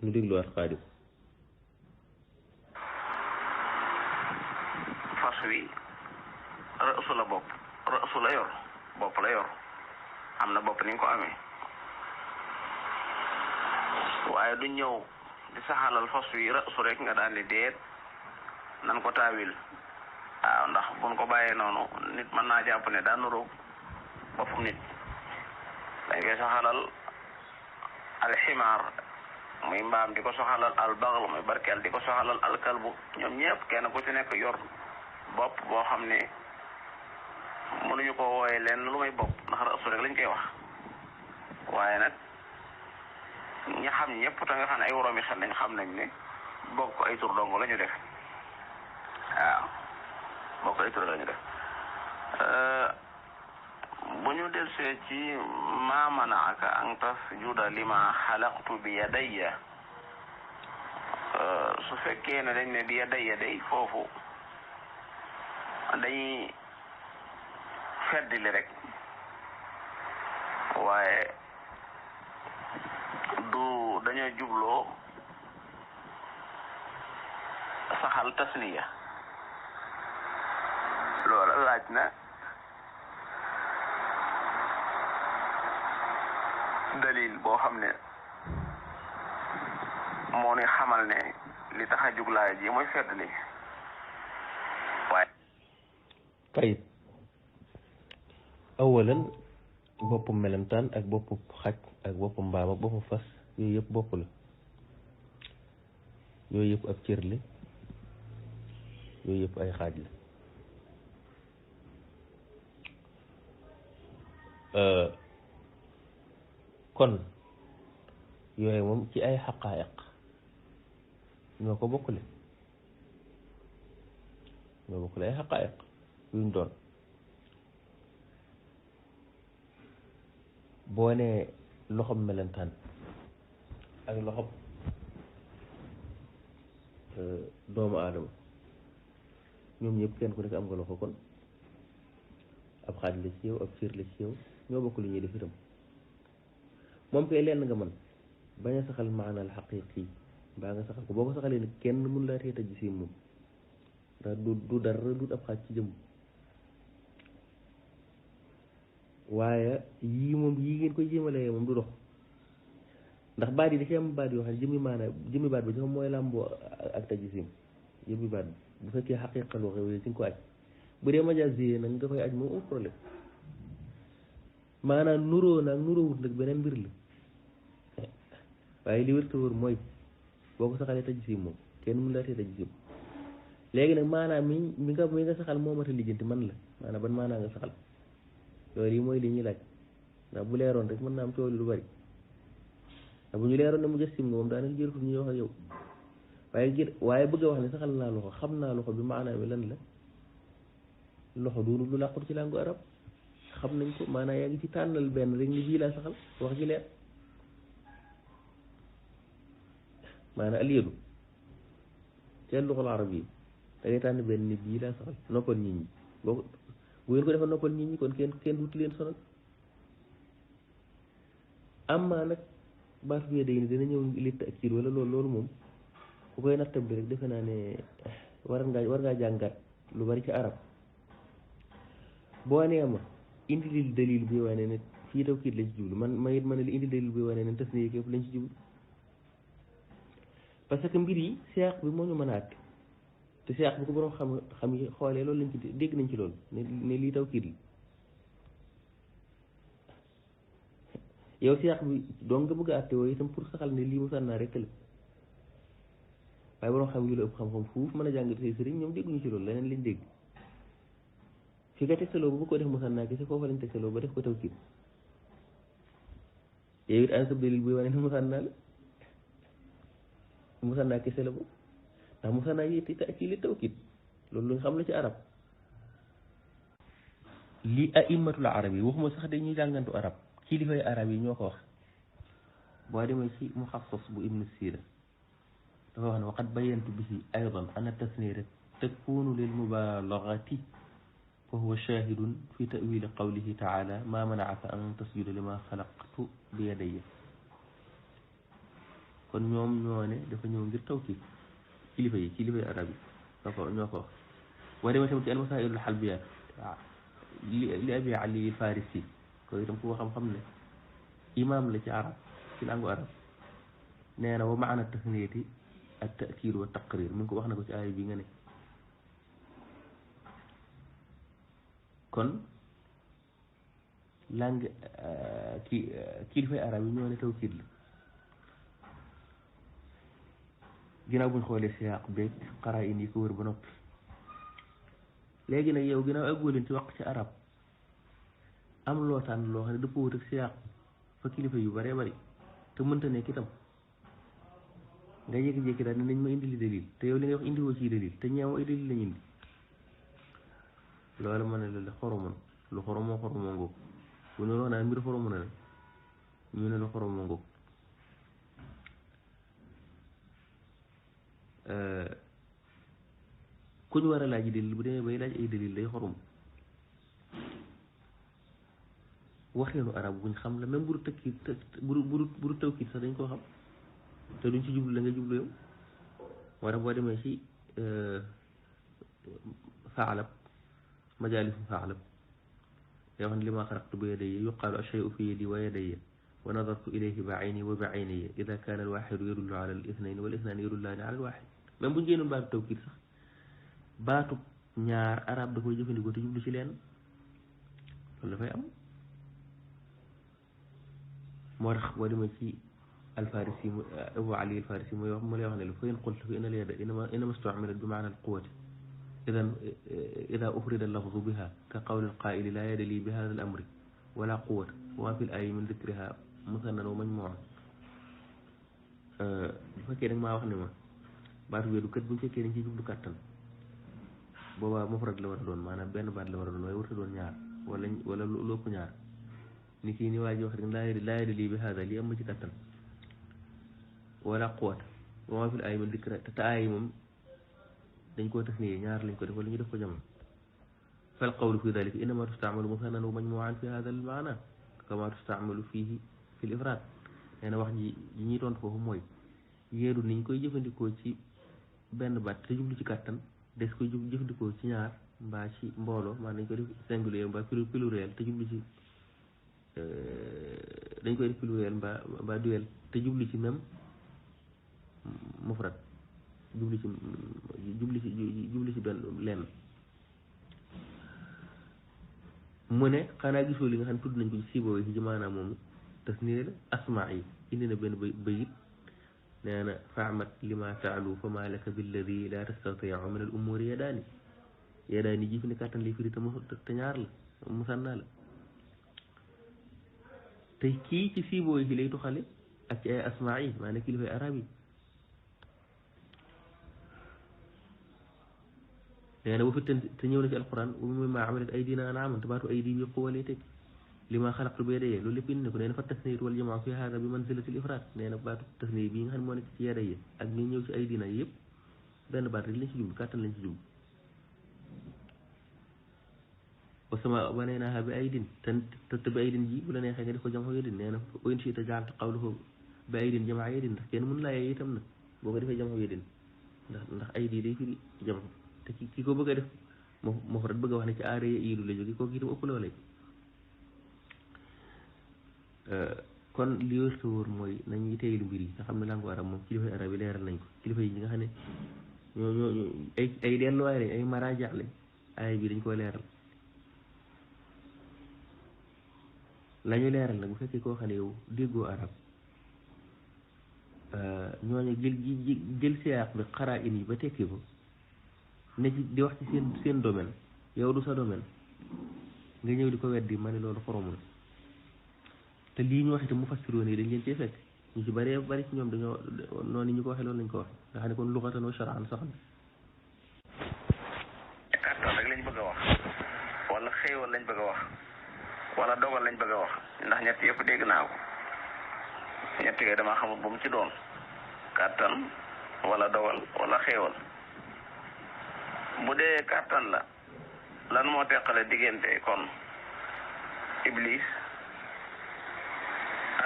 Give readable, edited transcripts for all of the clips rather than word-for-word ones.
nu dégluwaat xaadim. fas wi rësu la bopp rësu la yor bopp la yor am na bopp ni nga ko amee waaye du ñëw di saxalal fas wi rësu rek nga daal di deet nan ko taawil waaw ndax buñ ko bàyyee noonu nit mën naa jàpp ne daa nuróog boppum nit dañ koy saxalal alximaar muy mbaam di ko soxalal albaxl muy barkeel di ko soxalal alkalbu ñoom ñëpp kenn ku ci nekk yor bopp boo xam ne mënuñu ko wooye leen lu may bopp ndax rësu rek lañ koy wax waaye nag ña xam ñëpp te nga xam ne ay woroomi xel lañ xam nañ ne bokk ay tur dong la ñu def waaw bokk ay tur la ñu def bu ñu delsee ci ma manaaka an tasjuda lima xalaqtu bi yadayya su fekkee ne dañ ne bi yadayya day foofu dañuy feddli rek waaye du dañoo jubloo saxal tasniya loola laaj na dalil boo xam ne moo ni xamal ne li tax a jug laay ji mooy feddli waaye tayib awalan boppu melentaan ak boppu xaj ak boppu mbaam ak boppu fas yooyu yëpp bopp la yooyu yëpp ab cër la yooyu yëpp ay xaaj la kon yooyu moom ci ay xaqaayiq ñoo ko bokkule ay xaqaayiq yuñ doon boo nee loxob melentaan ak loxob doomu aadama ñoom ñëpp kenn ku nekk am nga loxo kon ab xaaj la ci yow ab cër la ci yow ñoo bokk li ñuy def itam moom koy lenn nga mën bañ a saxal maanaal xaqiqi mbaa nga saxal ko boo ko saxalee nag kenn mun laa teeta ji si moom ndax du dara du ab xaaj ci jëmm waaye yii moom yii ngeen koy jéemalee moom du dox ndax baat yi da ci am baat yoo xam ne jëmmi baat bi dafa mooy làmboo ak tajisim jëmmi baat bi bu fekkee xaqiqa loo xew ci nga ko aj bu dee majaas nag nga koy aj moom am problème maanaam nuróo nag nuróowut nag beneen mbir la waaye li wér te wóor mooy boo ko saxalee tajisim moom kenn mun laa tee tajisim léegi nag maanaam mi nga saxal moo mat a lijjanti man la maanaam ban maanaam nga saxal loolu yi mooy li ñuy laaj ndax bu leeroon rek mën naa am coow lu bari ndax bu ñu leeroon ne mu jëssim nga moom daanaka jërëtul ñuy wax ak yow waaye bëgg a wax ne saxal naa loxo xam naa loxo bi maanaam mi lan la loxo doonu lu làqut ci làngu arab xam nañ ko maanaam yaa ngi ci tànnal benn rek ni bii laa saxal wax ji leer maanaam aliyadu ci luxul arab yi da ngay tànn benn ni bii laa saxal noppal nit ñi boo bu ngeen ko defal noppal nit ñi kon kenn duuti leen sonal amma nag baatu bi day ni dana ñëw litt ak ciir wala loolu moom ku koy nattab bi rek defe naa ne war ngaa jàngat lu bari ci arab boo nee ma indi lil dalil bi wane ne fii tawkiid lañ ci jublu ma it ma ne li indi dalil bi wane ne tas ni képp lañ ci jublu parce que mbir yi seex bi moo ñu mën a àtte te seex bu ko borom xam yi xoolee loolu lañ ci dégg nañ ci loolu ne lii tawkiid la yow seex bi donc nga bëgg a àtte woo itam pour saxal ne lii mu sànnaa rek la waaye borom xam yu la ëpp xam-xam fuuf mën a jàng say sëriñ ñoom dégguñu ci loolu leneen lañ dégg fi nga tegtaloo ba ko def musannaa kese foofa lañ tegtaloo ba def ko tawkiid yow it an sab dalil buy wane ne musannaa la musannaa kese la boobu ndax musannaa yi ci li tawkiid loolu lu ñu xam la ci arab li aimmatul arab yi waxuma sax dañuy jàngantu arab kilifay arab yi ñoo ko wax boo demee ci muxassas bu ibnu sira dafa wax ne waqad bayantu bihi aydan ana tasnira takunu lil mubalagati fa huwa shahidun fi ta'wili qawlihi ta'ala ma mana'aka an tasjuda lima khalaqtu bi yadayya kon ñoom ñoo ne dafa ñëw ngir tawkiid kilifa yi arab yi ñoo ko wax boo demee tamit ci al-masaa'il al-halbiyya waaw li Abi Ali al-Farisi ko itam ku ko xam-xam ne imaam la ci arab ci langue arab nee na wa maana tasniyati at-ta'kiid wa taqrir mi ngi ko wax na ko ci aaya bi nga ne kon langue kilifay arab yi ñoo ne tawkiid la ginnaaw buñ xoolee siyaaq beeg qara'in yi ko wër ba noppi léegi nag yow ginnaaw àggoo leen ci wax ci arab am loo tànn loo xam ne dëppoo wut ak siyaaq fa kilifa yu bëree bëri te mënta nekk itam nga jékki-jékki daal ne nañ ma indi li dalil te yow li ngay wax indi woo ci dalil te ñeew ay dalil lañ indi loolu ma ne la xoromoon lu xoromoo ngoog bu ñu wax naan mbir xoromu na la ñu ne lu xoromoo ngoog ku ñu war a laaj dalil bu demee bay laaj ay dalil day xorom waxeenu arab buñ xam la même bu du tëkki bu du tawkiit sax dañ koo xam te duñ ci jublu la nga jublu yow moo tax boo demee ci Saalab majaalisu Saalab day wax ne li ma xaraqtu bi yadayya yuqaalu ash-shay'u fi yadi wa yadayya wa nadartu ilayhi bi ayni wa bi aynayya ida kaana al-waaxidu yadullu ala al-ithnayni wal ithnaani yadullaani ala al-waaxid même bu ñu génnoon baatu tawkiit sax baatu ñaar arab da koy jëfandikoo te jublu ci leen loolu dafay am moo tax boo demee ci alfarisi Abu Ali alfarisi mooy wax mu lay wax ne la fa in qulta fa inna al-yada innama stu'milat bi ma'na al-quwwati idan ida ufrida al-lafzu biha ka qawli al-qaa'ili laa yada lii bi haadha al-amri wala quwwata wa ma fi al-aayati min dhikriha musannan wa majmuu'an bu fekkee nag maa wax ne ma baatu weedu kat bu ñu fekkee dañ ci jublu kàttan boobaa mufrad la war a doon maanaam benn baat la war a doon waaye warta doon ñaar wala lu ëpp ñaar ni kii ni waa ji wax rek laa yada lii bi haada lii am ma ci kàttan wala quwwata wa maa fil aayati min dhikriha te aay moom dañ koo tasniye ñaar lañ ko def wala ñu def ko jamono fal qawlu fi dalika innama tustamalu musannan wa majmuu'an fi haada al maana kama tustamalu fiihi fi l ifraad nee na wax ji ñuy tontu foofu mooy yéedu niñ koy jëfandikoo ci benn baat te jublu ci kàttan des koy jëfandikoo ci ñaar mbaa ci mbooloo maa dañ koy def singulier mbaa pluriel te jublu ci dañ koy def pluriel mbaa duel te jublu ci même mufrad jublu ci benn lenn mu ne xanaa gisoo li nga xam ne tudd nañ ko ci siibo yi ci maanaam moom tasniya la asmaa yi indi na benn bayit nee na faamat lima taalu fa maa laka billadi la tastatiu min al umuri yadaani ji fi ne kàttan li firi te ñaar la musanna la te kii ci siibo yi lay tuxale ak ci ay asmaa yi maanaam kilifay arab yi nee na bu fi te ñëw na ci alquran wa mimmaa amilat aydinaa an'aaman te baatu aydi bi quwwa lay teg limaa xalaqtu bi yadayya loolu lépp indi na ko nee na fa tasniyatu wal jamaa fi haada bi manzilati l-ifraad nee na baatu tasniya bii nga xam ne moo nekk ci yadayya ak ñi ñëw ci aydina yëpp benn baat rek lañ ci jublu kàttan lañ ci jublu wa samaa banaynaahaa bi aydin te bi aydin ji bu la neexee nga def ko jamaa yadin nee na wa in shi'ta ja'alta qawlahu bi aydin jamaa yadin ndax kenn mën laa yee itam nag boo ko defee jamaa yadin ndax aydi day firi jamaa te ki ko bëgg a def mufrad bëgg a wax ne ci aare iidu la jóge kooku itam ëpp loolee kon li wër te wóor mooy nañuy teylu mbir yi nga xam ne langue arab moom kilifa arab yi leeral nañ ko kilifa yi ñi nga xam ne ñoo ay delluwaay lañ ay maraaja lañ aaya bi dañ koo leeral la ñu leeral nag bu fekkee koo xam ne yow déggoo arab ñooñu jël siyaaq bi xaraa in yi ba tekki ko ne ci di wax ci seen domaine yow du sa domaine nga ñëw di ko weddi ma ne loolu xoromul te lii ñu wax itam mu fassiroon yi dañ leen cee fekk ñu ci bëree bëri ci ñoom dañoo noonu ñu ko waxee loolu lañ ko wax nga xam ne kon luxatan wa shar'an sax na kàttan rek lañ bëgg a wax wala xéewal lañ bëgg a wax wala dogal lañ bëgg a wax ndax ñett yëpp dégg naa ko ñett yooyu damaa xamul bu mu ci doon kàttan wala dogal wala xéewal bu dee kàttan la lan moo teqale diggante kon iblis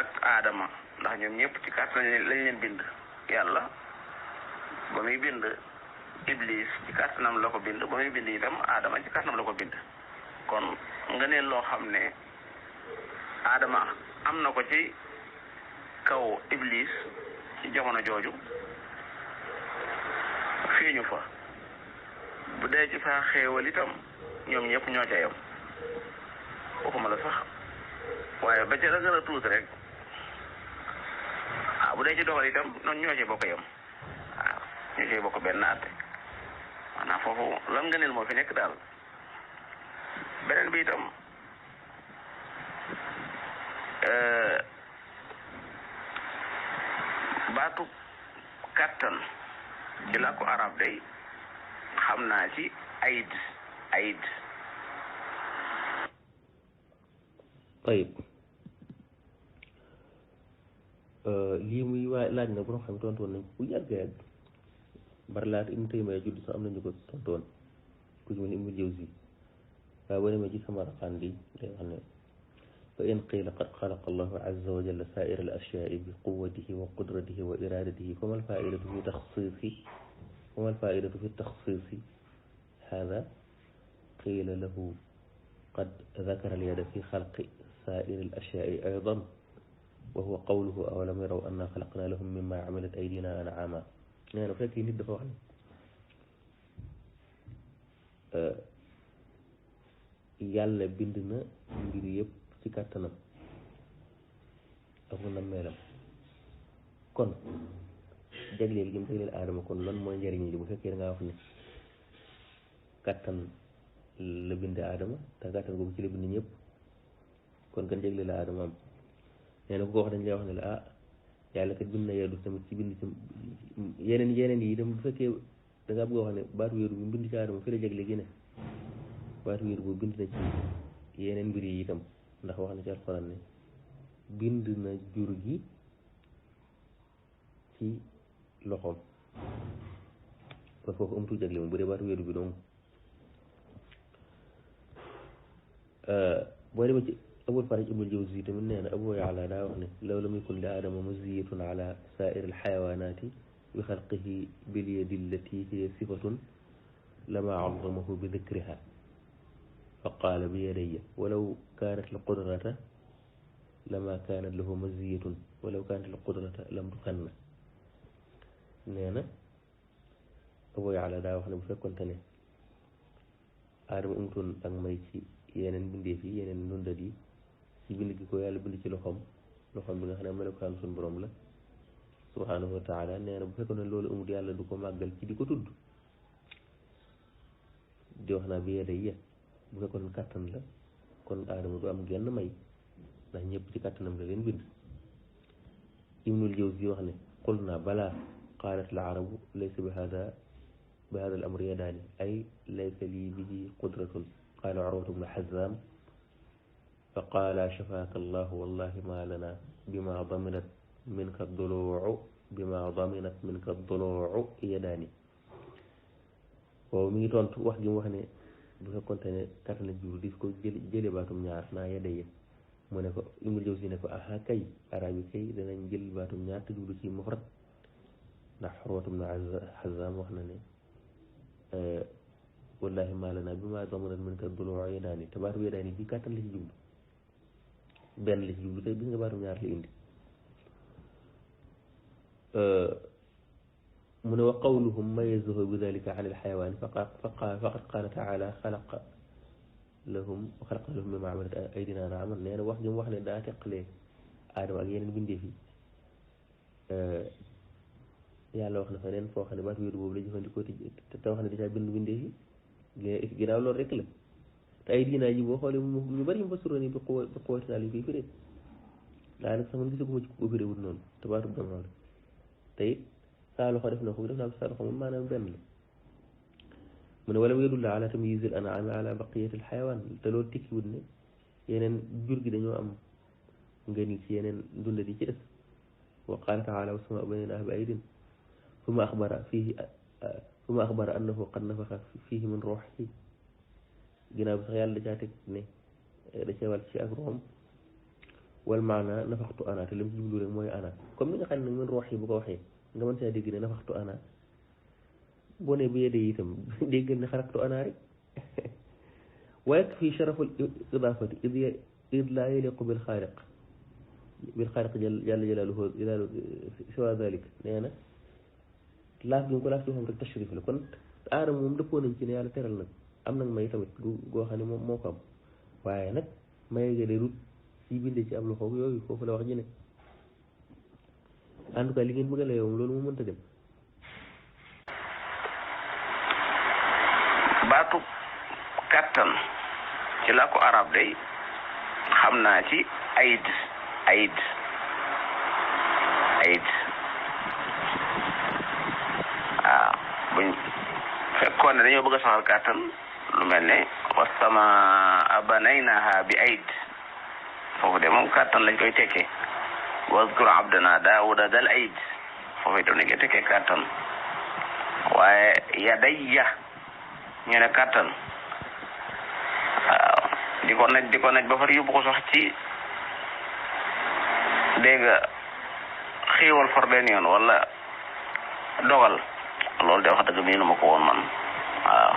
ak aadama ndax ñoom ñëpp ci kàttan lañ leen bind yàlla ba muy bind iblis ci kàttanam la ko bind ba muy bind itam aadama ci kàttanam la ko bind kon nga ne loo xam ne aadama am na ko ci kaw iblis ci jamono jooju feeñu fa bu dee ci saa xéewal itam ñoom ñëpp ñoo ca yem waxuma la sax waaye ba ca la gën a tuuti rek bu dee ci dogal itam noonu ñoo ci bokk yem waaw ñoo ci bokk benn àtte maanaam foofu lan nga neel moo fi nekk daal beneen bi itam baatu kàttan ci làkku arab day xam naa ci ayid tayib lii muy laaj na borom xam tontoon nañ ko bu yàgg bari laata Ibnu Taymiyya judd sax am nañu ko tontoon ku ci mel ni Ibnu Jawzi waaye boo demee ci Samarqand bi day wax ne fa in qiila qad xalaqa allahu azza wa jalla saa'ira al ashyaai bi quwwatihi wa qudratihi wa iradatihi fama alfaa'idatu fi taxsiisi haadaa qiila lahu qad dakara al yada fi xalqi saa'iri al ashyaai aydan wa huwa qawluhu awalam yaraw annaa xalaqnaa lahum mimmaa amilat aydinaa an'aaman nee na fekk nit dafa wax ne yàlla bind na mbir yëpp ci kàttanam ak na meelam kon jagleel gi mu jagleel aadama kon lan mooy njëriñ li bu fekkee da ngaa wax ne kàttan la bind aadama te kàttan googu ci la bind ñëpp kon kan jagleel la aadama am nee na ku ko wax dañ lay wax ne la yàlla kat bind na yeddu tamit ci bind ci yeneen yi itam bu fekkee da ngaa bëgg a wax ne baatu wéeru bi bind ci aadama fi la jagle gi ne baatu wéeru boobu bind na ci yeneen mbir yi itam ndax wax na ci alxuraan ne bind na jur gi ci loxoom kon foofu amatu jagle moom bu dee baatu wéeru bi donc boo demee ci Abul Faraj Ibnul Jawzi tamit nee na Abu Ya'la daa wax ne law lam yakun li aadama maziyatun ala saa'iri alxayawaanaati bi xalqihi bil yadi allati hiya sifatun lama azzamahu bi dikriha fa qaala bi yadayya walaw kaanat al qudrata lama kaanat lahu maziyatun walaw kaanat al qudrata lam tukanna nee na Abu Ya'la daa wax ne bu fekkonte ne aadama amutoon ak may ci yeneen bindeef yi yeneen ndundat yi ci bind gi ko yàlla bind ci loxoom bi nga xam ne melokaanu suñu borom la subhanahu wa taala nee na bu fekkoon ne loolu amul yàlla du ko màggal ci di ko tudd di wax naa bi yedayya bu fekkoon kàttan la kon aadama du am genn may ndax ñëpp ci kàttanam la leen bind Ibnul Jawzi wax ne qul naa balaa qaalat al arabu laysa bi hada al amri yadaani ay laysa lii bihi qudratun qaala Urwatu bnu Hazzaam fa qaala shafaaka allahu wallahi ma lana bima daminat minka duluucu yadaani waaw mi ngi tontu wax gi mu wax ne bu fekkoonte ne kàttan jur di ko jële baatum ñaar naa yedaya mu ne ko Ibnul Jawzi ne ko aha kay arab yi kay danañ jël baatum ñaar te jublu ci mufrad ndax Urwatu bnu Hazzaam wax na ne wallahi ma lana bima daminat minka duluucu yadaani te baatum yadaani bi kàttan la ci jublu benn la ci jublu tey bis nga baatum ñaar la indi mu ne wa qawluhum mayazahu bi dalika an alxayawaani faqad qaala taala xalaqa lahum mimmaa amilat aydinaa an'aaman nee na wax ji mu wax ne daa teqalee aadama ak yeneen bindeef yi yàlla wax na fa neen foo xam ne baatu wéeru boobu la jëfandikoo te wax ne dèjà bind bindeef yi ginnaaw loolu rek la te ay diinaa ji boo xoolee ñu bari mu fassiroon yi bi quwwati daal yi koy firee daa nag sax man gisaguma ci ko firee wut noonu te baatu jamono la te it saa loxo def na ko def naa ko saa loxo moom maanaam benn la mu ne wala yadulla ala tamyiizil an'aami ala baqiyatil xayawaan te loolu tekkiwut ne yeneen jur gi dañoo am ngëneel ci yeneen dundat yi ci des wa qaala taala wa samaa banaynaaha bi aydin summa axbara annahu qad nafaxa fiihi min ruuhihi ginnaaw bi sax yàlla da caa teg ne da cee wàll ci ak room wal maana nafaxtu ana te lim ci jublu rek mooy ana comme ni nga xam ne min ruux yi bu ko waxee nga mën saa dégg ne nafaxtu ana boo ne bu yedee itam déggal ne xaraqtu ana rek wa yakfi sharaful idaafati id laa yaliqu bil xaaliq jalla jalaaluhu siwa dalik nee na laaf gi nga ko laaf ci xam rek tashrif la kon aadama moom dëppoo nañ ci ne yàlla teral nag am nag may tamit goo xam ne moom moo ko am waaye nag maye ga de rut ci bindee ci ab loxo yooyu foofu la wax ji ne en tout cas li ngeen bëgg a la yow loolu mu mënta dem. baatu kàttan ci làkku arab day xam naa ci aid waaw buñ fekkoon ne dañoo bëgg a saxal kàttan lu mel ne wasamaa banaynaha bi aid foofu de moom kàttan lañ koy tekkee wazkur abdana daawuda dal aid foofu itam nañ koy tekkee kàttan waaye yadayya ñu ne kàttan waaw di ko naj ba far yóbbu ko sax ci dégg nga xiiwal for benn yoon wala dogal loolu de wax dëgg miinu ma ko woon man waaw.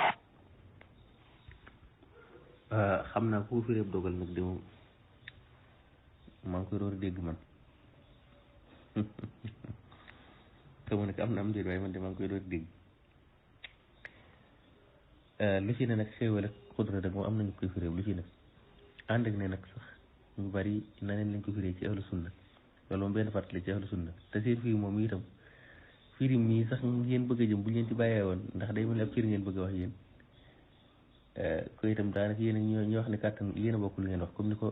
xam naa ku fi réeb dogal nag de moom maa ngi koy door a dégg man xamu ne am na am déet waaye man de maa ngi koy door a dégg lu ci ne nag xéewal ak xudra nag moom am nañu koy firéeb lu ci ne ànd ak ne nag sax ñu bari naneen lañ ko firee ci ahlu sunna loolu moom benn fàttali ci ahlu sunna te seen fii moom itam firim nii sax ngeen bëgg a jëm bu leen ci bàyyee woon ndax day mel ne ab firi ngeen bëgg a wax yéen ko itam daanaka yéen ñoo wax ne kàttan yéen a bokk lu ngeen wax comme ni ko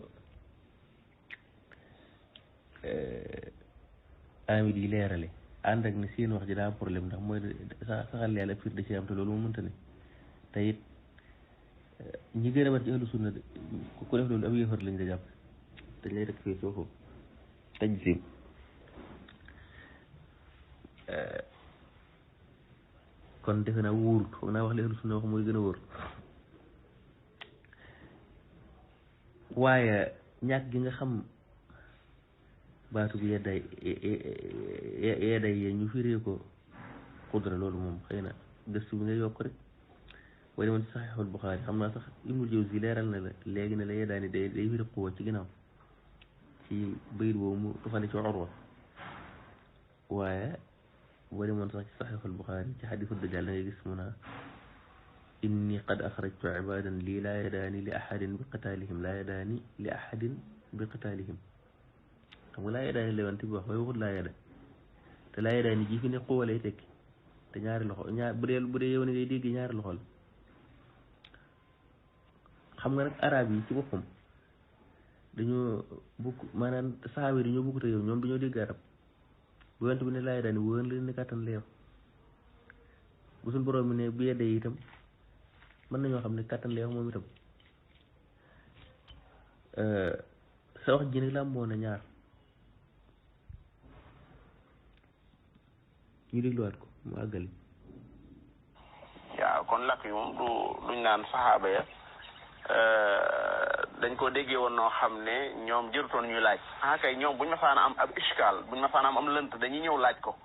amit yi leerale ànd ak ne seen wax ji daa am problème ndax mooy saxal yàlla ab fir da ci am te loolu moom mënta ne te it ñi gën a mat ci ahlu sunna ku def loolu ab yëfar lañ da jàpp dañ lay rek fii foofu taj sim kon defe naa wóorut foog naa wax li ahlu sunna wax mooy gën a wóor waaye ñàkk gi nga xam baatu bi yedday yee ñu firee ko xudra loolu moom xëy na gëstu bi nga yokk rek boo demoon ci saxiixul Buxaari xam naa sax Ibnul Jawzi leeral na la léegi ne la yeddaani day firi quwwa ci ginnaaw ci bayit boobu mu tofale ci Urwa waaye boo demoon sax ci saxiixul Buxaari ci xadiisu Dajjaal da ngay gis mu naa inni qad axrajtu ibaadan lii laa yadaani li ahadin bi qitaalihim laa yadaani li ahadin bi qitaalihim xam nga laa yadaani la yoon te bi wax waaye waxut laa yada te laa yadaani ji fi ne quwwa lay tekki te ñaari loxo bu dee yow ne ngay dégg ñaari loxo la xam nga nag arab yi ci boppam dañoo bukk maanaam saxaaba yi dañoo bukkut ak yow ñoom dañoo dégg arab bu yonent bi ne laa yadaani wóor la ne kàttan la yow bu suñ borom bi ne bu yeddee itam mën nañoo xam ne kàttan la yow moom itam sa wax ji nag la amoon na ñaar ñu dégluwaat ko mu àggali. waaw kon lakk yi moom duñ naan saxaaba ya dañ ko déggee woon noo xam ne ñoom jërutoon ñuy laaj kay ñoom buñ ma faan am ab iskal buñ ma faan am lënt dañuy ñëw laaj ko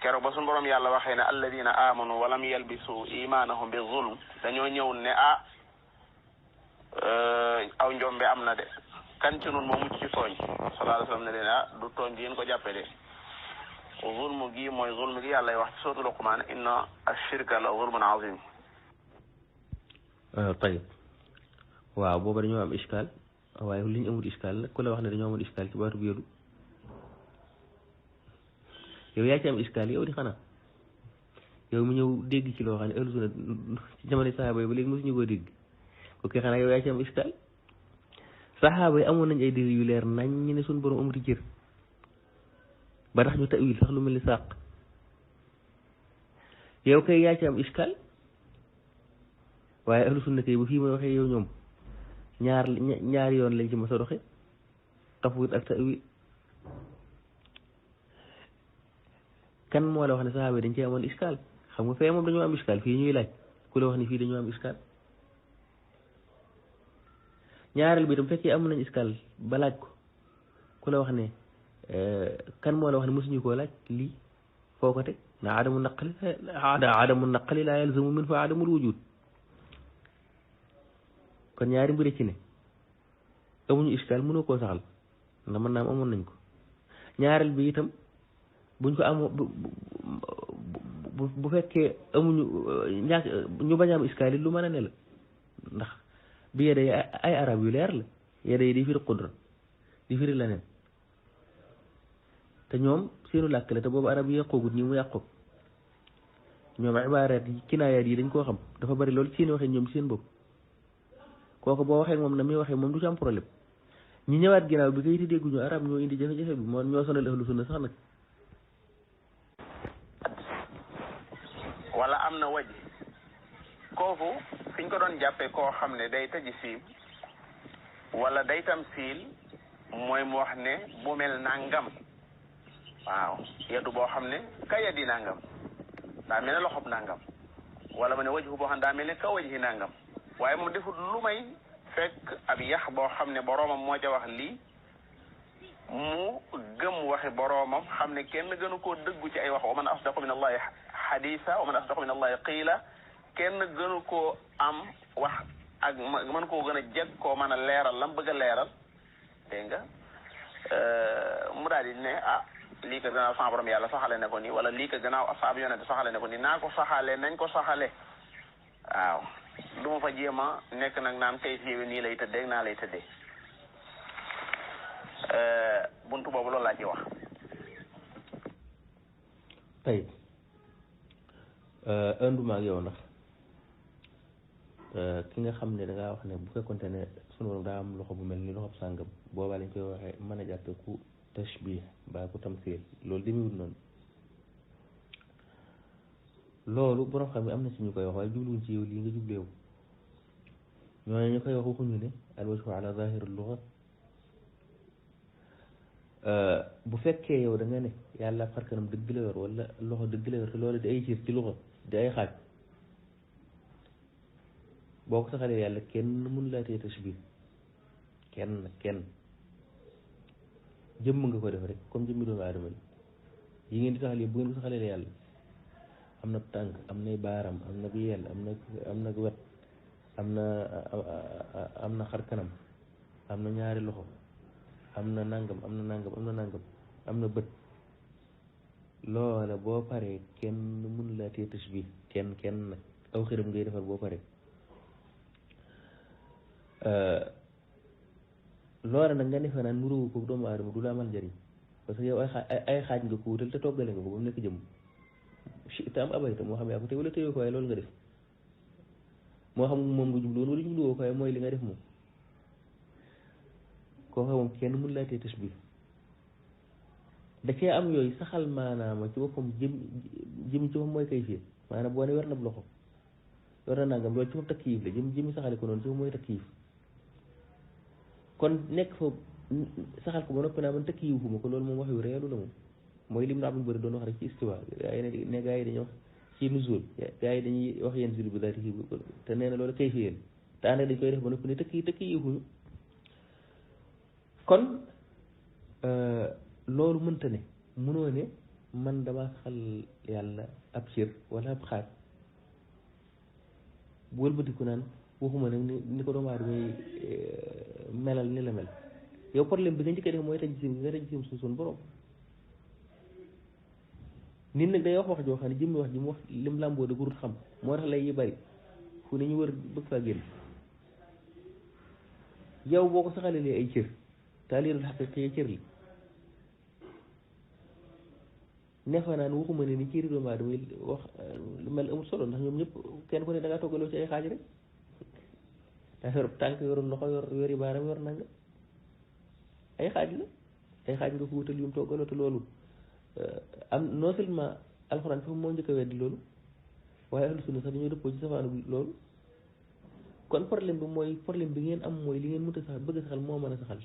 keroog ba suñu borom yàlla waxee ne alladina amanu walam yalbisu imanahum bi zulm dañoo ñëw ne aw njombe am na de kan ci nun moo mucc ci tooñ sallallahu alayhi wa sallam ne leen du tooñ gi yéen ko jàppe de zulm gi mooy zulm gi yàlla wax ci sootu Luqmaan inna ashirka la zulmun azim tayib waaw booba dañoo am iskal waaye li ñu amul iskal la ku la wax ne dañoo amul iskal ci baatu bi yëdu yow yaa ci am iskal yow di xanaa yow mi ñëw dégg ci loo xam ne ahlu sunna ci jamono saxaaba yi ba léegi mosuñu koo dégg ok xanaa yow yaa ci am iskal saxaaba yi amoon nañ ay dégg yu leer nañ ñu ne suñu borom amuti cër ba tax ñu tawil sax lu mel ni sàq yow kay yaa ci am iskal waaye ahlu sunna kay ba fii may waxee yow ñoom ñaari yoon lañ ci mos a doxe tafwid ak tawil kan moo la wax ne saxaaba yi dañ cee amoon iskal xam nga fee moom dañoo am iskal fii ñuy laaj ku la wax ne fii dañoo am iskal ñaareel bi tam fekkee am nañ iskal ba laaj ko ku la wax ne kan moo la wax ne mosuñu koo laaj lii foo ko teg na adamu naqali laa yalzamu min fa adamul wujud kon ñaari mbir ci ne amuñu iskaal mënoo koo saxal ndax mën naa am amoon nañ ko ñaareel bi itam buñ ko amoo bu fekkee amuñu ñàkk ñu bañ a am iskaal yi lu mën a ne la ndax bi yedda yi ay arab yu leer la yedda yi di firi qudra di firi leneen te ñoom seenu làkk la te boobu arab yi yàqoogut nii mu yàqoog ñoom ibaaraat yi kinaayaat yi dañ koo xam dafa bari loolu seen waxee ñoom seen bopp kooku boo waxee moom na muy waxee moom du ci am problème ñi ñëwaat ginnaaw bi kayiti dégguñu arab ñoo indi jafe-jafe bi moo ñoo sonal ahlu sunna sax nag wala am na waj kooku fiñ ko doon jàppee koo xam ne day taji siim wala day tam siil mooy mu wax ne bu mel nangam waaw yeddu boo xam ne ka yeddi nangam daa mel ne loxob nangam wala ma ne wajhu boo xam ne daa mel ne ka wajhi nangam waaye moom defut lu may fekk ab yax boo xam ne boroomam moo ca wax lii mu gëm waxi boroomam xam ne kenn gënu koo dëggu ci ay wax wa man asdaqu min allahi xadisa wa man asdaqu min allahi qiila kenn gënu koo am wax ak mën koo gën a jeg koo mën a leeral lam bëgg a leeral dégg nga mu daal di ne lii ko gannaaw sama borom yàlla saxale ne ko nii wala lii ko gannaaw asaabu yonente saxale ne ko nii naa ko saxale nañ ko saxale waaw du ma fa jéem a nekk nag naan kay fiiwe nii lay tëddee naa lay tëddee buntu boobu loolu laa ci wax tey anduma ak yow ndax ki nga xam ne dangaa wax ne bu fekkonte ne sunu borom daa am loxo bu mel ni loxo sàngam boobaa lañ koy waxee mën a jàppe ku tashbih mbaa ku tamsil loolu demewul noonu loolu borom xam ne am na ci ñu koy wax waaye jubluwuñ ci yow lii nga jubleewu ñooñu ñu koy wax waxuñu ne al wajhu ala zahir al lugha bu fekkee yow da nga ne yàlla xar kanam dëgg la yor wala loxo dëgg la yor te loolu di ay ciir ci loxo di ay xaaj boo ko saxalee yàlla kenn mun laa tee tashbih kenn jëmm nga ko def rek comme jëmmi doomu aadama yi ngeen di saxal yi bu ngeen ko saxalee yàlla am na tànk am nay baaram am na yel am na wet am na xar kanam am na ñaari loxo am na nangam am na bët loola boo paree kenn mun laa tee tashbih kenn nag aw xiram ngay defar boo paree loola nag nga defe naan nuróowu ko doomu aadama du la amal njëriñ parce que yow ay xaaj nga ko wutal te toggale nga ko ba mu nekk jëmm te am abayta moo xam yaa ko te wala téyoo ko waaye loolu nga def moo xam moom nga jubluwoon wala jubluwoo ko waaye mooy li nga def moom koo xam moom kenn mun laa tee tashbih da cee am yooyu saxal maanaama ci boppam jëm ci moom mooy kay fii maanaam boo ne wer na loxo yor na nangam loolu ci moom takkiif la jëmi saxale ko noonu ci moom mooy takkiif kon nekk fa saxal ko ba noppi naa man takkiif fu ma ko loolu moom wax yu reelu la moom mooy lim na abul bëri doon wax rek ci istiwa gaa yi ne gaa yi dañuy wax ci nuzul gaa yi dañuy wax yenn zil bi daal di te nee na loolu kay fi yéen te ànd dañ koy def ba noppi ne takkiif fuñu kon loolu mënta ne mënoo ne man dama saxal yàlla ab cër wala ab xaaj bu wëlbatiku naan waxuma nag ni ko doomu aadama melal ni la mel yow problème bi nga njëkk a def mooy tajsim nga tajsim suñu borom nit nag day wax joo xam ne jëmmi wax ji mu wax lim làmboo da gurut xam moo tax lay yi bari fu ne ñu wër bëgg faa génn yow boo ko saxalee ay cër taalirul xaqiqi cër li nefa naan waxuma ne ni cëri doomu aadama wax lu mel amul solo ndax ñoom ñëpp kenn ku ne da ngaa toggaloo ci ay xaaj rek daa yor tànk yorul loxo yori baaram yor nanga ay xaaj la ay xaaj nga ko wutal yum toggaloo te loolu am non seulement alxuraan foofu moo njëkk a weddi loolu waaye ahlu sunna sax dañoo dëppoo ci safaanu loolu kon problème bi mooy problème bi ngeen am mooy li ngeen mënta sax bëgg a saxal moo mën a saxal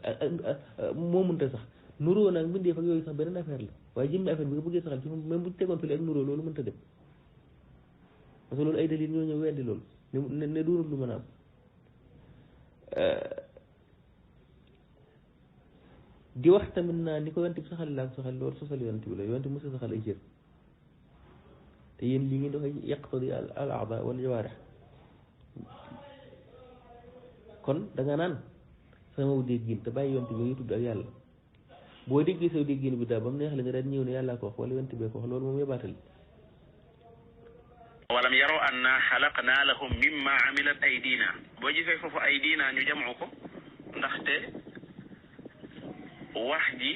moo mënta sax nuróo nag mbindeef ak yooyu sax beneen affaire la waaye jëmmi affaire bi nga bëggee saxal ci même bu tegoon fële ak nuróo loolu mënta dem parce que loolu ay dalil ñoo ñëw weddi loolu ne doonul lu mën a am di wax tamit naa ni ko yonent bi saxal laa ko saxal loolu sosal yonent bi la yonent bi mos a saxal ay cër te yéen li ngeen doxee yaqtadi al aada wal jawaarih kon da nga naan sama déggin te bàyyi yonte bi ngay tudd ak yàlla boo déggee saw déggin bi daal ba mu neex la nga daan ñëw ne yàllaa ko wax wala yonte bee ko wax loolu moom yebaatal walam yaraw anna xalaqna lahum mimma amilat aydina boo gisee foofu aydina ñu jamu ko ndaxte wax ji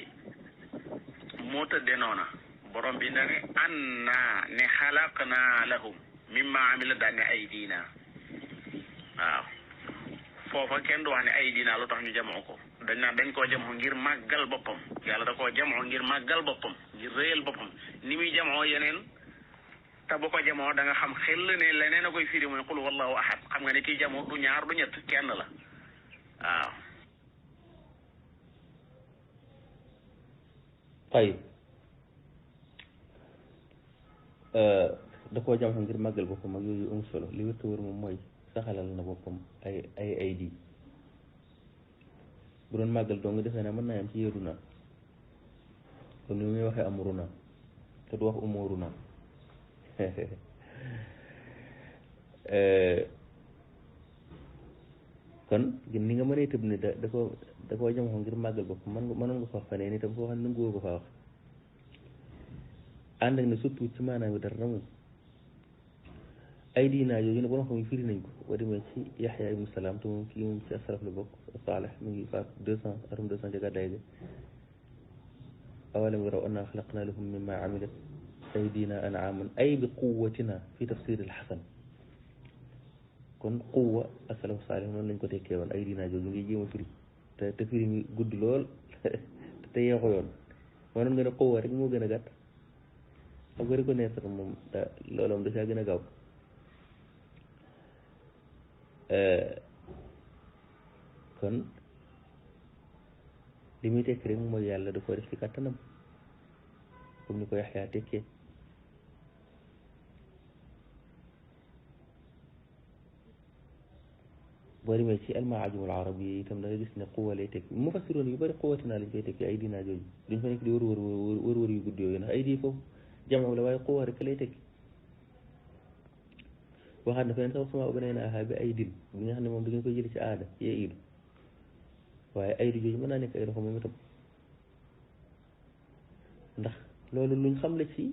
moo tëdde noona borom bi na ne anna ne xalaqna lahum mimma amilat daan ne aydina waaw foofa kenn du wax ne aydina lu tax ñu jamu ko dañ naan dañ koo jamoo ngir màggal boppam yàlla da koo jamoo ngir màggal boppam ngir réyal boppam ni muy jamoo yeneen te bu ko jamoo da nga xam xel ne leneen a koy firi mooy qul wallahu ahad xam nga ne kii jamoo du ñaar du ñett kenn la waaw tayib da koo jamoo ngir màggal boppam ak yooyu am solo li wér te wër moom mooy saxalal na boppam ay di bu doon màggal doo nga defee ne mën naa yam ci yéedu naa kon ni muy waxee amuru naa te du wax umuru naa kon ni nga mënee tëb ne da koo jamoo ngir màggal boppam mënoon nga ko wax faneen itam foo xam ne nanguwoo ko faa wax ànd ak ne surtout ci maanaam bi dara moom ay diinaa yooyu ne borom xam yi firi nañ ko boo demee ci Yaxya ibnu Salaam te moom kii moom ci asaraf la bokk Saalih mi ngi faat 200 atum 200 ca gàddaay ga awalam yaraw annaa xalaqnaa lahum mimmaa amilat aydinaa an'aaman ay bi quwwatinaa fi tafsir al-Hasan kon quwwa asalafu saalih noonu lañ ko tekkee woon ay diinaa jooju ngi jéem a firi te firi mi gudd lool te yeexu yoon mënoon nga ne quwwa rek moo gën a gàtt xam nga reconnaître moom loolu moom da caa gën a gaaw kon li muy tekki rek mooy yàlla da ko def ci kàttanam comme ni ko Yaxya tekkee boo demee ci almaajimul arabi yi itam da nga gis ne quwa lay tekki mufassiroon yu bëri quwatinaa lañ koy tekki ay diinaa jooju duñ fa nekk di wër yu gudd yooyu ndax ay di foofu jamono la waaye quwa rek lay tekki waxaat na feneen sax sama banaynaahaa bi aydin bi nga xam ne moom da ngeen koy jëlee ci aada ci iidu waaye aydu jooju mën naa nekk ay loxo moom itam ndax loolu luñ xam la ci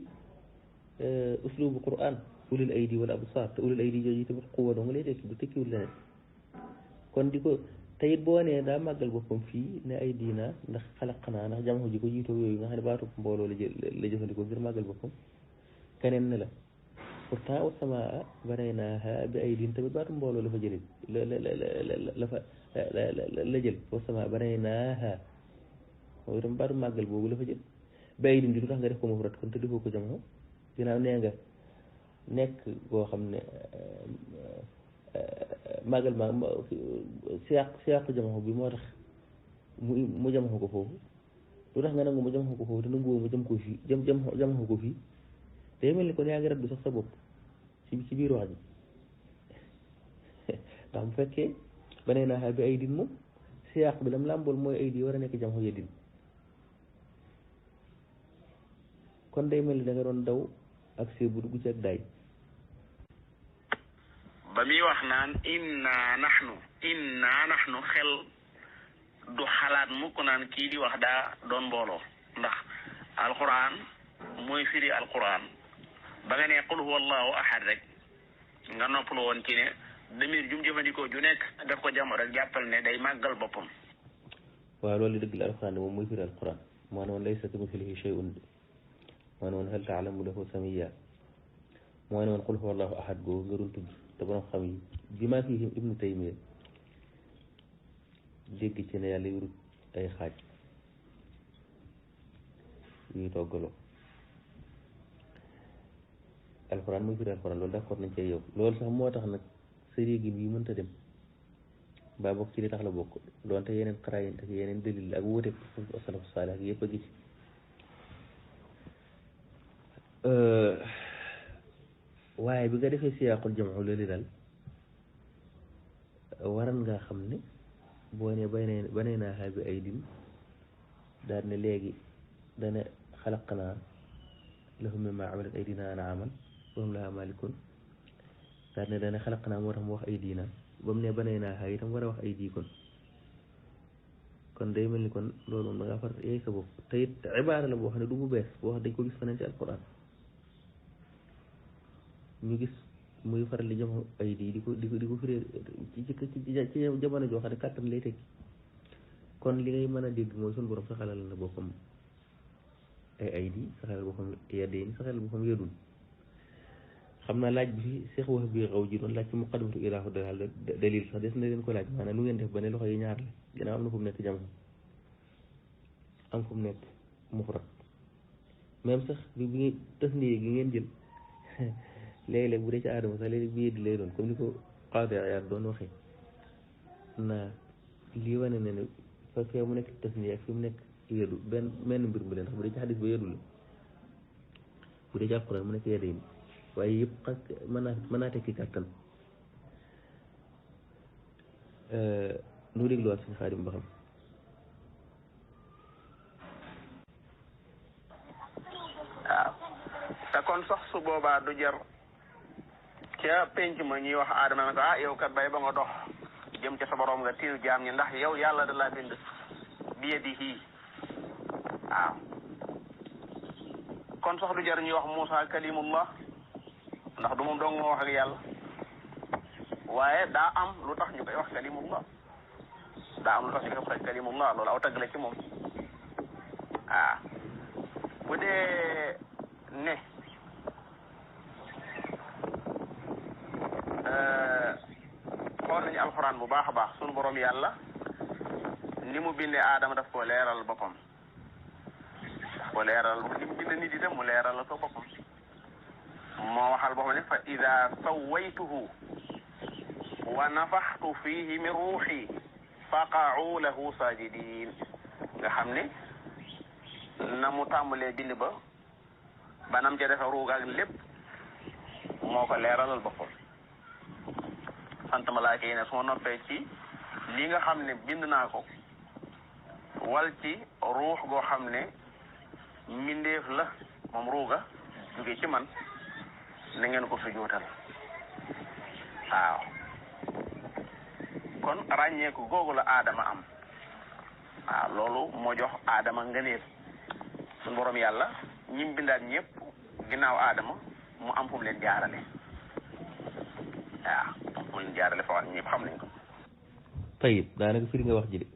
uslubu Qur'an ulul aydi wala absar te ulul aydi jooju tamit quwa dong lay tekki du tekkiwul leneen kon di ko teyit boo nee daa màggal boppam fii ne ay diina ndax xalaqnaa ndax jamono ji ko jiitoo yooyu nga xam ne baatu mbooloo la jëfandikoo ngir màggal boppam keneen ne la pourtant wa samaa banaynaahaa bi aydin tamit baatu mbooloo la fa jëlee la jël wa samaa banaynaahaa moom itam baatu màggal boobu la fa jël bi aydin di lu tax nga def ko mufrad kon te defoo ko jamono ginnaaw nee nga nekk boo xam ne màggal ma siyaaqu jamono bi moo tax mu jamono ko foofu lu tax nga nangu mu jamono ko foofu te nanguwoo mu jëm ko fii jamono ko fii day mel ni kon yaa ngi raddu sax sa bopp ci biir wax ji ndax bu fekkee banaynaahaa bi aydin moom siyaaq bi lam làmbool mooy aydi war a nekk jamono yadin kon day mel ni da nga doon daw ak see bu dugg ci ak daay ba muy wax naan inna naxnu xel du xalaat mukk naan kii di wax daa doon mbooloo ndax alquran mooy firi alquran ba nga ne qul huwa allahu ahad rek nga noppalu woon ci ne demir jum jëfandikoo ju nekk daf ko jamo rek jàppal ne day màggal boppam waaw loolu dëgg la alquran moom mooy firi alquran moo ne woon laysa kamithlihi shay'un moo ne woon hal ta'lamu lahu samiyya moo ne woon qul huwa allahu ahad googu nga doon tudd te borom xam yi bi maa fi ibnu taymiya dégg ci ne yàlla yurut ay xaaj yuy toggaloo alxuraan muy firi alxuraan loolu d'accord nañ cee yow loolu sax moo tax nag sa réegin yi mënta dem mbaa bokk ci li tax la bokk doonte yeneen xaraayin ak yeneen dalil ak wuute salafu saalih ak yëpp a gis waaye bi nga defee siyaaqul jam'u loolu daal waran ngaa xam ne boo ne banaynaahaa bi aydin daal ne léegi dana xalaqnaa lahum mimmaa amilat aydinaa an'aaman moom laa maalikun daal ne dane xalaq naa moo tax mu wax ay diina ba mu ne banay naa xaa itam war a wax ay dii kon day mel ni kon loolu moom da ngaa far yeey sa bopp te it ibaara la boo xam ne du bu bees boo xam dañ ko gis feneen ci alquran ñu gis muy faral di jamo ay di ko firee ci jamono joo xam ne kàttan lay tekki kon li ngay mën a dégg mooy suñu borom saxalal na boppam ay di saxalal boppam yadeen saxalal boppam yadul xam naa laaj bi fi seex wax bi xaw ji doon laaj ci muqaddimatu ilaahu dalil sax des na leen ko laaj maanaam nu ngeen def ba ne loxo yi ñaar la ginnaaw am na fu mu nekk jamono am fu mu nekk mufrad même sax bi tasniye gi ngeen jël léeg-léeg bu dee ci aadama sax léeg-léeg bi yeddi lay doon comme ni ko Qaadi Iyaad doon waxee naa lii wane ne ne fa fee mu nekk tasniye ak fi mu nekk yeddu benn mbir mu leen ndax bu dee ci xadis ba yeddu la bu dee ci alquran mu nekk yedde yi waaye yëpp mën naa tekki kàttan nu dégluwaat suñu Xaadim ba xam waaw te kon sax su boobaa du jar ca penc ma ñuy wax aadama ne ko yow kat bay ba nga dox jëm ca sa borom nga tiinu jaam ñi ndax yow yàlla da laa bind biyadihi waaw kon sax du jar ñuy wax Muusa kalimullah ndax du moom dong moo wax ak yàlla waaye daa am lu tax ñu koy wax kalimullah loolu aw tagg la ci moom waaw bu dee ne xool nañu alxuraan bu baax a baax sunu borom yàlla ni mu bindee aadama daf ko leeral boppam ni mu bindee nit itam mu leeral ko boppam moo waxal boppam ne fa ida sawaytuhu wa nafaxtu fihi min ruuxi faqa'u lahu sajidin nga xam ne na mu tàmbalee bind ba banam ca defa ruug ak lépp moo ko leeralal boppam sant malaaka yi ne su ma noppee ci li nga xam ne bind naa ko wal ci ruux goo xam ne mbindeef la moom ruuga jóge ci man na ngeen ko sujootal waaw kon ràññeeku googu la aadama am waaw loolu moo jox aadama ngëneel suñu borom yàlla ñim bindaat ñëpp ginnaaw aadama mu am fu mu leen jaarale waaw fu mu leen jaarale fa wax ñëpp xam nañ ko tayib daanaka firi nga wax ji de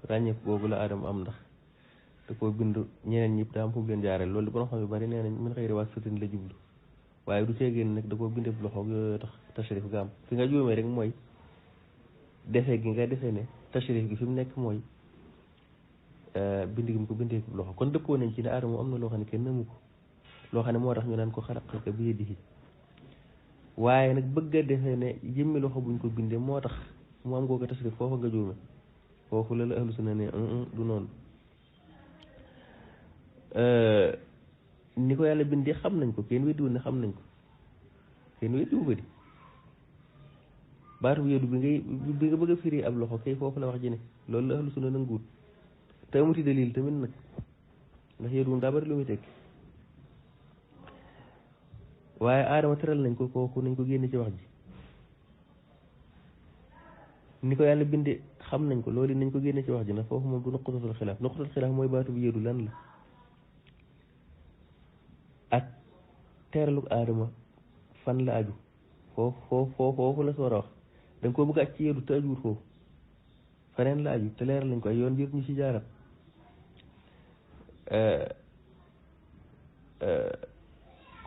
ràññeeku googu la aadama am ndax da koo bind ñeneen ñëpp daa am fu mu leen jaarale loolu borom xam yu bari nee nañ min xëy waa sotin la jublu waaye du teegéen nag da koo bindee loxo yooyu tax tashrif ga am fi nga juumee rek mooy defe gi nga defe ne tashrif gi fi mu nekk mooy bind gi mu ko bindee loxo kon dëppoo nañ ci ne aadama am na loo xam ne kenn namu ko loo xam ne moo tax ñu naan ko xalaqaka bi yadihi waaye nag bëgg a defe ne jëmmi loxo buñ ko bindee moo tax mu am kooku tashrif foofa nga juume foofu la ahlu sunna ne du noonu ni ko yàlla bindee xam nañ ko kenn weddiwul ne xam nañ ko kenn weddiwu ko di baatu yeddu bi nga bëgg a firi ab loxo kay foofu la wax ji ne loolu la ahlu sunna nanguwut te amuti dalil tamit nag ndax yeddu daa bari lu muy tekki waaye aadama tëral nañ ko kooku nañ ko génne ci wax ji ni ko yàlla bindee xam nañ ko loolu nañ ko génne ci wax ji ndax foofu moom du nuqtatul xilaaf mooy baatu bi yeddu lan la ak teeralug aadama fan la aju foofu la soor a wax da nga koo bëgg aj ci yeddu te ajuwut foofu faneen la aju te leeral nañ ko ay yoon jër ñu ci jaaral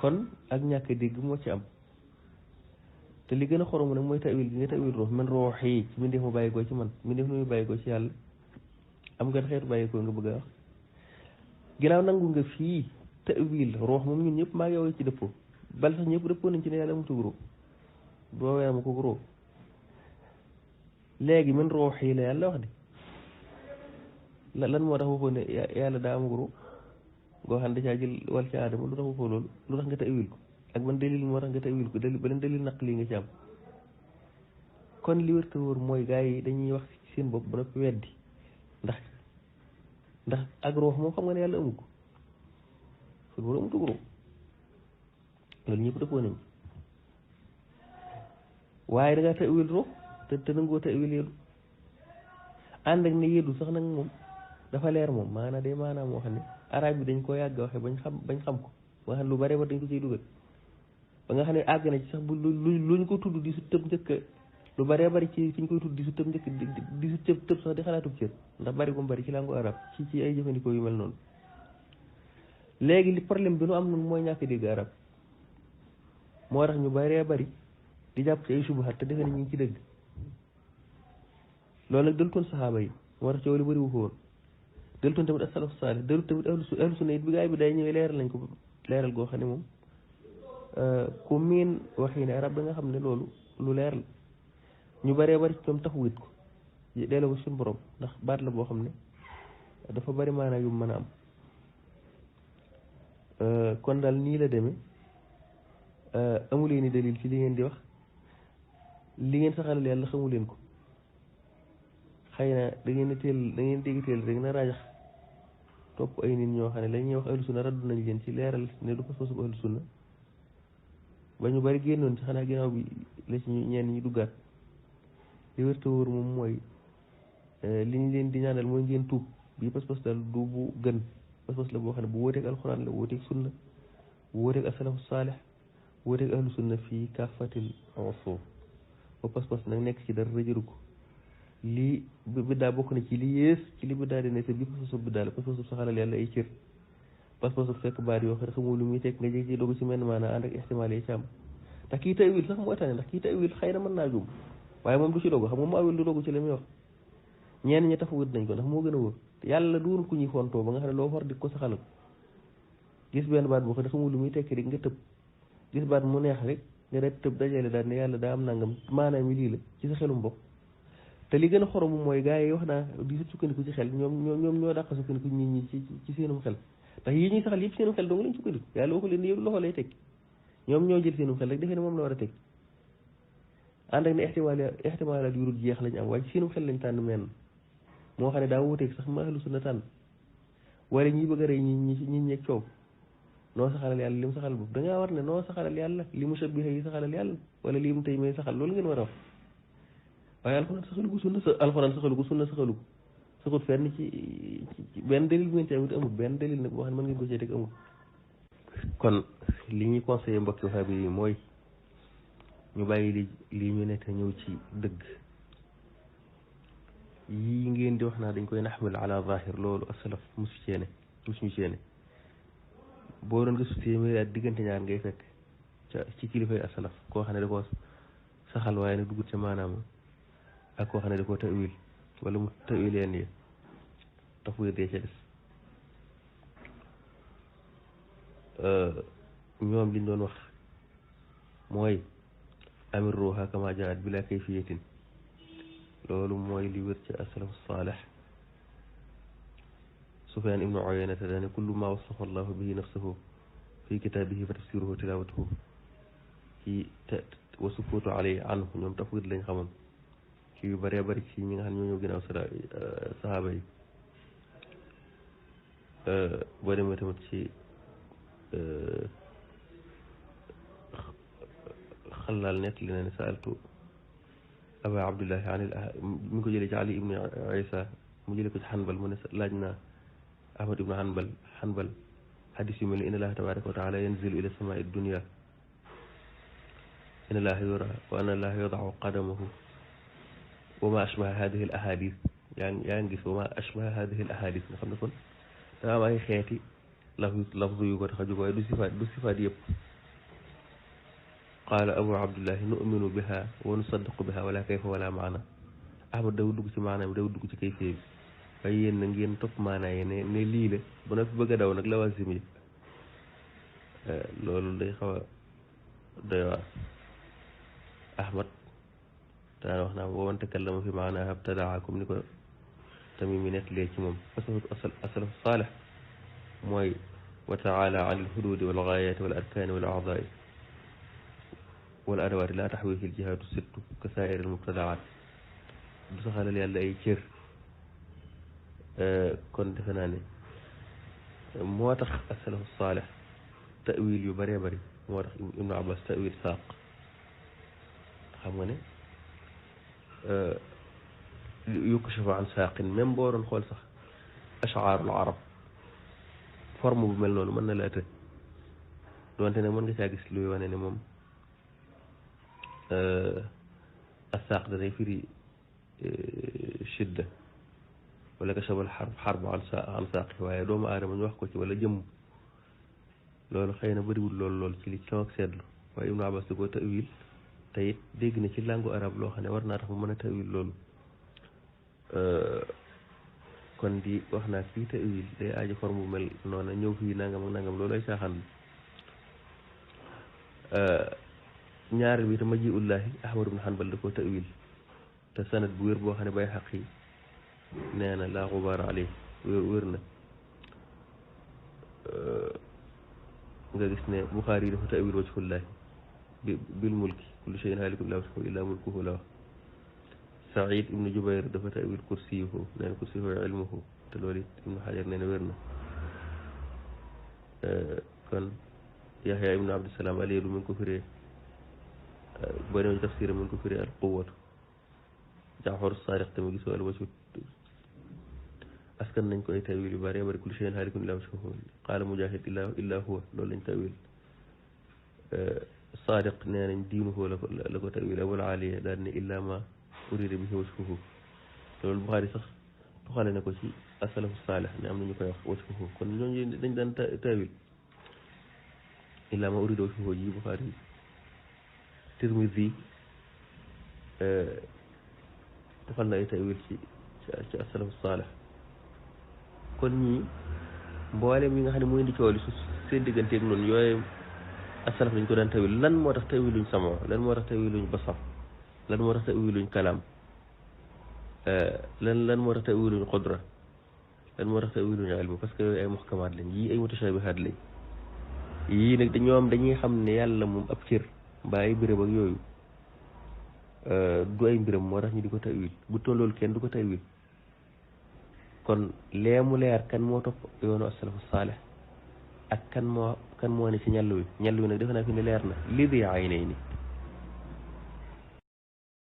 kon ak ñàkk dégg moo ci am te li gën a xoromu nag mooy tawil gi nga tawil ruux man ruux yi ci mbindeef mu bàyyi ko ci man mbindeef nu muy bàyyi ko ci yàlla am nga xeetu bàyyi ko nga bëgg a wax ginnaaw nangu nga fii tawil ruux moom ñun ñëpp maa ngi yow ci dëppoo bal sax ñëpp dëppoo nañ ci ne yàlla amutu ruux boo weerama ko ruux léegi man ruux yi la yàlla wax de lan moo tax waxoo ne yàlla daa am ruux goo xam ne da caa jël wal ci aadama lu tax waxoo loolu lu tax nga tawil ko ak ban dalil moo tax nga tawil ko dalil beneen dalil naq lii nga ci am kon li wër te wóor mooy gars yi dañuy wax ci seen bopp ba noppi weddi ndax ak ruux moom xam nga ne yàlla amu ko su borom amutu ruux loolu ñëpp dëppoo nañ waaye da ngaa tawil ruux te nangoo tawil yeddu ànd ak ne yeddu sax nag moom dafa leer moom maanaam day maanaam moo xam ne arab bi dañ koo yàgg waxe bañ xam ko ba nga xam ne lu bare ba dañ ko ciy dugal ba nga xam ne àgg na ci sax bu luñ ko tudd di su tëb njëkk lu bare bari ci fi ñu koy tudd di su tëb njëkk di su tëb sax di xalaatub cër ndax bari gum bari ci langue arab ci ay jëfandikoo yu mel noonu léegi li problème bi nu am nun mooy ñàkk dégg arab moo tax ñu baree bari di jàpp ci ay subuhat te defe ne ñu ngi ci dëgg loolu nag dëlutoon saxaaba yi moo tax coow li bëri wu ko woon dëlutoon tamit as-salaf saalih dëlut tamit ahlu sunna it bi gaay bi day ñëwee leeral lañ ko leeral goo xam ne moom ku miin waxi ne arab da nga xam ne loolu lu leer la ñu baree bari ci ñoom taxawit ko delloo ko suñu borom ndax baat la boo xam ne dafa bari maanaa yu mën a am kon daal nii la demee amuleen ni dalil ci li ngeen di wax li ngeen saxalal yàlla xamu leen ko xëy na da ngeen dégg teel rek na rajax topp ay nit ñoo xam ne la ñuy wax ahlu sunna raddu nañ leen ci leeral ne du pas-pasu ahlu sunna ba ñu bari génnoon ci xanaa ginnaaw bi la ci ñenn ñi duggaat li wér te wóor moom mooy li ñu leen di ñaanal mooy ngeen tuub bii pas-pas daal du bu gën pas-pas la boo xam ne bu wóoteeg alxuraan la wóoteeg sunna bu wóoteeg asalafu saalih wóoteeg ahlu sunna fii kaafatil usuul ba pas-pas nag nekk ci dara rëjëru ko lii biddaa bokk na ci li yées ci li biddaa di ne te bi pas-pasu biddaa la pas-pasu saxalal yàlla ay cër pas-pasu fekk baat yoo xam ne xamoo lu muy teg nga jeg ci dogu ci menn maanaam ànd ak ihtimaal yi ci am ndax kii tawil sax mooy tane ndax kii tawil xëy na mën naa jum waaye moom du ci dogu xam nga mu awil du dogu ci la muy wax ñenn ñi tafawut nañ ko ndax moo gën a wóor yàlla duurul ku ñuy fontoo ba nga xam ne loo for di ko saxalal gis benn baat boo xam ne xamul lu muy tekki rek nga tëb gis baat mu neex rek nga da tëb dajale daal ne yàlla daa am nangam maanaam yi lii la ci sa xelum bopp te li gën a xorom mooy gars yi wax naa di sukkandiku ci xel ñoom ñoo dàq sukkandiku nit ñi ci seenum xel ndax yi ñuy saxal yëpp seenum xel dong lañ sukkandiku yàlla waxu leen yëpp loxo lay tekki ñoom ñoo jël seenum xel rek defee ne moom la war a tekki ànd ak ne ihtimaalaat yu dul jeex lañ am waaye ci seenum xel lañ tànn menn moo xam ne daa wuteeg sax ma ahlu sunna tànn wala ñi bëgg a rey ñi ñeeg coow noo saxalal yàlla li mu saxal boobu da ngaa war ne noo saxalal yàlla li mu shabbiha yi saxalal yàlla wala li mu tey may saxal loolu ngeen war a wax waaye alxuraan saxalu ko sunna saxalu ko saxut fenn ci benn dalil bu ngeen ci amut amul benn dalil nag boo xam ne mën ngeen ko cee teg amul kon li ñuy conseillé mbokki waxaa bi mooy ñu bàyyi lii ñu ne te ñëw ci dëgg yii ngeen di wax naa dañ koy naxmil ala zahir loolu asalaf musu ceene boo doon gëstu téeméeri at diggante ñaar ngay fekk ci kilifay asalaf koo xam ne da koo saxal waaye nag dugut ca maanaam ak koo xam ne da koo tawil wala mu tawil yenn yi tafwid dee ca des ñoom liñ doon wax mooy amir ruuha kama jaat bila kayfiyatin loolu mooy li wér ci asalaf saalih Sufyaan ibnu Uyayna dane kullu ma wasafa allahu bihi nafsahu fi kitaabihi fa tafsiruhu tilawatuhu ci wa sukuutu alayhi anhu ñoom tafwid lañ xamoon ci yu bëree bëri ci ñi nga xam ne ñoo ñëw ginnaaw sahaaba yi boo demee tamit ci xalaal nett li na ne saaltu aba abdullahi an mi ngi ko jëlee ci ali ibnu isa mu jëlee ko ci xanbal mu ne laaj naa ahmad ibnu xanbal xadis yu mel ni inna allaha tabaraka wa taala yanzilu ila samai dunia inna allaha yura wa anna allaha yadacu qadamahu wa ma ashbaha hadihi al ahadis yaa ngi gis wa ma ashbaha hadihi al ahadis nga xam ne kon daa am ay xeeti lafzu yu ko tax a jóg waaye du sifaat yëpp qaala abu abdullahi nu'minu biha wa nusaddaqu biha wala kayfa wala maana ahmad daw dugg ci maanaam daw dugg ci kayfee bi waaye yéen na ngeen topp maanaa yi ne lii la ba na fi bëgg a daw nag lawaasim yi loolu day xaw a doy waar ahmad daana wax naa wa man takallama fi maanaa abtadaa comme ni ko tamit mi nettalee ci moom asalaf saalih mooy wa taala an alxududi wal gaayaati wal arkaani wal aadaai wal adawaati laa taxwi fi ljihaatu sittu ka saa'ir al mubtadaat du saxalal yàlla ay cër kon defe naa ne moo tax asalafu saalih ta'wil yu bëree bëri moo tax ibnu abbas tawil saaq xam nga ne yukshafu an saaqin même boo doon xool sax ashaarul arab forme bu mel noonu mën na laa të doonte ne mën nga caa gis luy wane ne moom assaaq danay firi shidda wala kashabal xarbu an saaqi waaye doomu aadama ñu wax ko ci wala jëmm loolu xëy na bëriwul lool ci li sama ak seetlu waaye ibnu abbas da koo tawil te it dégg na ci langue arabe loo xam ne war naa tax mu mën a tawil loolu kon di wax naa fii tawil day aaji forme bu mel noonu ñëw fii nangam ak nangam loolu ay caaxaan ñaareel bi te ma ji ullahi ahmad ibn hanbal da koo tawil te sanad bu wér boo xam ne bay xaq yi nee na laa xubaara alay wér na nga gis ne buxaari yi dafa tawil wajhullahi bil mulki kullu shay'in haalikun illaa mulkuhu la wax Saïd ibnu Jubayr dafa tawil kursiyuhu nee na kursiyuhu ilmuhu te loolu it ibnu Hajar nee na wér na kon Yaxya ibnu Abdusalaam alielu mu ngi ko firee boo demee tafsir mu ngi ko firee al quwwatu Jaafar Saadiq tamit gisoo al wajhu askan nañ ko ay tawil yu bari bari kullu shay'in haalikun illaa wajhahu qaala Mujaahid illaa huwa loolu lañ tawil Saadiq nee nañ diinuhu la ko tawil Abul Aliya daal ne illaa ma urida bihi wajhuhu loolu Buxaari sax tuxale na ko ci asalafu saalih ne am na ñu koy wax wajhuhu kon ñooñu dañ daan tawil illaa ma urida wajhuhu ji Buxaari Tirmidi tuxal na ay tawil ci asalafu saalih kon ñii mboolem yi nga xam ne mooy indi coow li su seen digganteeg noonu yooyu asalaf dañ ko daan tawil lan moo tax tawiluñ sama lan moo tax tawiluñ basar lan moo tax tawiluñ kalaam lan moo tax tawiluñ qudra lan moo tax tawiluñ ilmu parce que yooyu ay muhkamaat lañ yii ay mutashabihaat lañ yii nag ñoom dañuy xam ne yàlla moom ab cër mbaa ay béréb ak yooyu du ay mbiram moo tax ñu di ko tawil bu tollool kenn du ko tawil kon lee mu leer kan moo topp yoonu asalafu saalih ak kan moo ne ci ñàll wi nag defe naa fi ne leer na li di ay nay ni